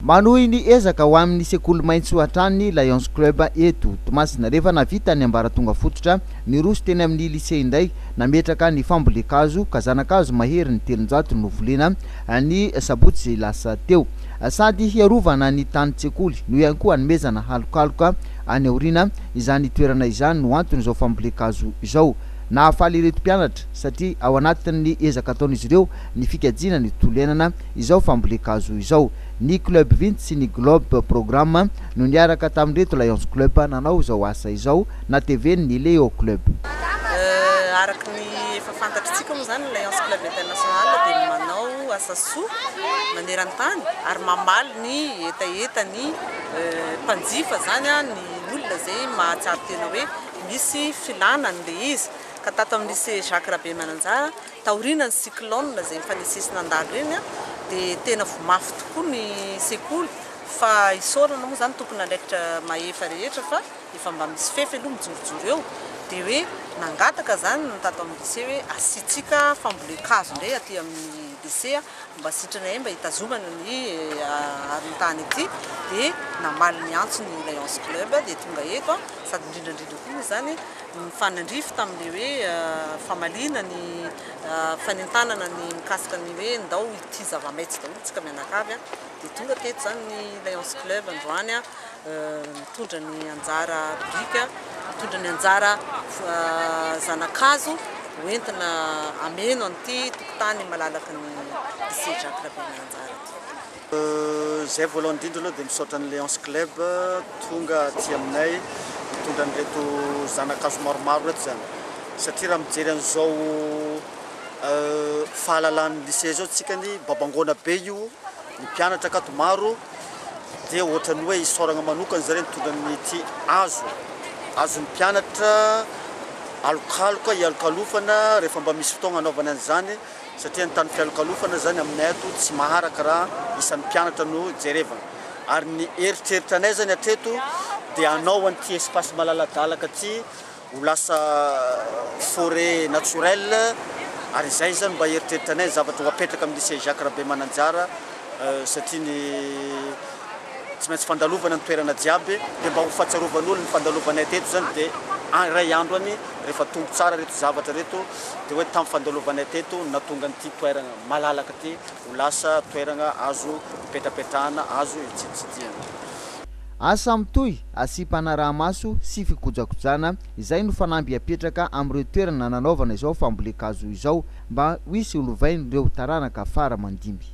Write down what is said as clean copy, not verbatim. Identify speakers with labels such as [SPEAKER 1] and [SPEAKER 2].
[SPEAKER 1] Manohy ny ezaka ho amin'ny sekoly maitso hatrany ny Lions Club eto Toamasina. Rehefa nahavita ny ambaratonga fototra, niroso teny amin'ny lycée indray nametraka ny fambolen-kazo ka zana-kazo maherin'ny 300 no novolena ny sabotsy lasa teo. Sady hiarovana ny tanin-tsekoly no ihany koa hanomezana halokaloka any aoriana izany toerana izany no anton'izao fambolen-kazo izao. Nahafaly ireto mpianatra satria ao anatin'ny ezaka ataon'izy ireo ny fikajiana ny tontolo iainana izao fambolen-kazo izao. Ny Club Vintsy sy ny Globe Programme no niaraka tamin'ireto Lions Club nanao izao asa izao natevenin'ny Leo Club.
[SPEAKER 2] Araka ny efa fantatritsika moa izany ny Lions Club International dia manao asa soa maneran-tany ary mamaly ny hetahetan'ny mpanjifa izany, ny olona izay mahatsiaro tena hoe misy filana an'ilay izy. Ka tato amin'ny Lycée Jacques Rabemananjara, taorian'ny cyclone izay nifanesisy nandalo ireny dia tena voa mafy tokoa ny sekoly fa isaorana moa izany tompon'andraikitra mahefa rehetra fa efa mba misy fefy aloha mijorojoro eo dia hoe nangataka izany ny tato amin'ny lycée hoe asiantsika fambolen-kazo indray aty amin'ny lycée mba sitranay mba hitazomana ny aron-tany ity dia namaly ny antso ny Lions Club dia tonga eto sady indrindra indrindra koa moa izany mifanandrify tamin'ilay hoe famaliana ny fanentanana ny mikasika ny hoe ndao ity zava-maitso daholo tsika mianakavy dia tonga teto izany ny Lions Club androany mitondra ny anjara biriky, mitondra ny anjara zana-kazo hoentina hameno an'ity tokotany malalaky ny Lycée Jacques Rabemananjara ity.
[SPEAKER 3] Izay voalohany indrindra aloha dia misaotra ny Lions Club tonga aty aminay mitondra an'ireto zana-kazo maromaro ireto izany satria raha mijery an'izao fahalalan'ny lycée izao tsika ny babangoana be io, ny mpianatra akato maro dia ohatran'ny hoe isaoragna manokana zareo nitondra an'ity hazo, azon'ny mpianatra alokaloka hialokalofana rehefa mba misy fotoagna hanaovana an'izany satria ny tany fialokalofana zany aminay ato tsy maharaka raha isan'ny mpianatra no jerevana ary ny eritreritranay zany hatreto dia hanao an'ity espace malaladalaka ty ho lasa forêt naturelle ary izay zany mba eritreritranay ny zavatra ho apetraka amin'ny lycée Jacques Rabemananjara satria ny tsy maintsy fandalovana ny toerana jiaby dia mba ho fahatsiarovan'olo ny fandalovanay teto zany dia iray andro any rehefa tombo tsara reto zavatra reto dia hoe tamin'ny fandalovanay teto no nahatonga an'ity toerana malalaka ity ho lasa toerana azo ipetrapetrahana azo itsiditsidihana.
[SPEAKER 1] Asa mitohy, asiam-panaraha-maso sy fikojakojana, izay no fanamby apetraka amin'ireo toerana nanaovana izao fambolen-kazo izao mba ho hisy ho lovain'ireo taranaka fara aman-dimby.